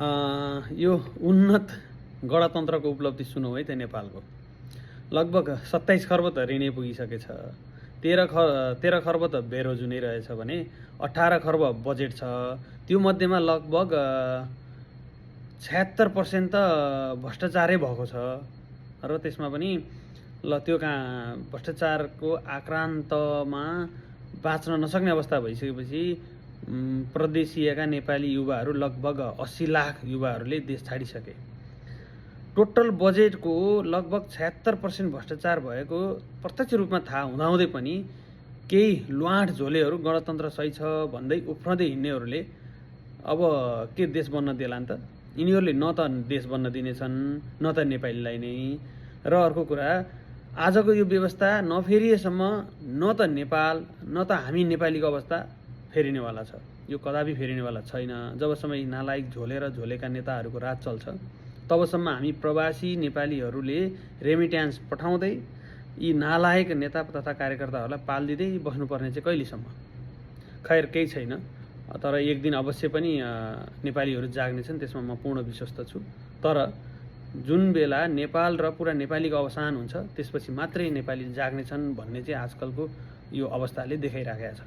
यो उन्नत गणतन्त्रको उपलब्धि सुनौँ है त नेपालको। लगभग 27 खर्ब त ऋणै पुगिसकेछ, 13 खर्ब त बेरोजु नै रहेछ भने 18 खर्ब बजेट छ। त्यो मध्येमा लगभग 76% त भ्रष्टाचारै भएको छ र त्यसमा पनि त्यो कहाँ भ्रष्टाचारको आक्रान्तमा बाँच्न नसक्ने अवस्था भइसकेपछि प्रदेशीयका नेपाली युवाहरू लगभग 80 लाख युवाहरूले देश छाडिसके। टोटल बजेटको लगभग 76% भ्रष्टाचार भएको प्रत्यक्ष रूपमा थाहा हुँदाहुँदै पनि केही लुआँठ झोलेहरू गणतन्त्र सही छ भन्दै उफ्रँदै हिँड्नेहरूले अब के देश बन्न देला नि त? यिनीहरूले न त देश बन्न दिनेछन् न त नेपालीलाई नै। र अर्को कुरा, आजको यो व्यवस्था नफेरिएसम्म न त नेपाल न त हामी नेपालीको अवस्था फेरिनेवाला छ। यो कदापि फेरिनेवाला छैन। जबसम्म यी नालायक झोलेका नेताहरूको राज चल्छ तबसम्म हामी प्रवासी नेपालीहरूले रेमिट्यान्स पठाउँदै यी नालायक नेता तथा कार्यकर्ताहरूलाई पालिदिँदै बस्नुपर्ने चाहिँ कहिलेसम्म? खैर केही छैन, तर एक दिन अवश्य पनि नेपालीहरू जाग्नेछन्, त्यसमा म पूर्ण विश्वस्त छु। तर जुन बेला नेपाल र पुरा नेपालीको अवसान हुन्छ त्यसपछि मात्रै नेपाली जाग्नेछन् भन्ने चाहिँ आजकलको यो अवस्थाले देखाइराखेको छ।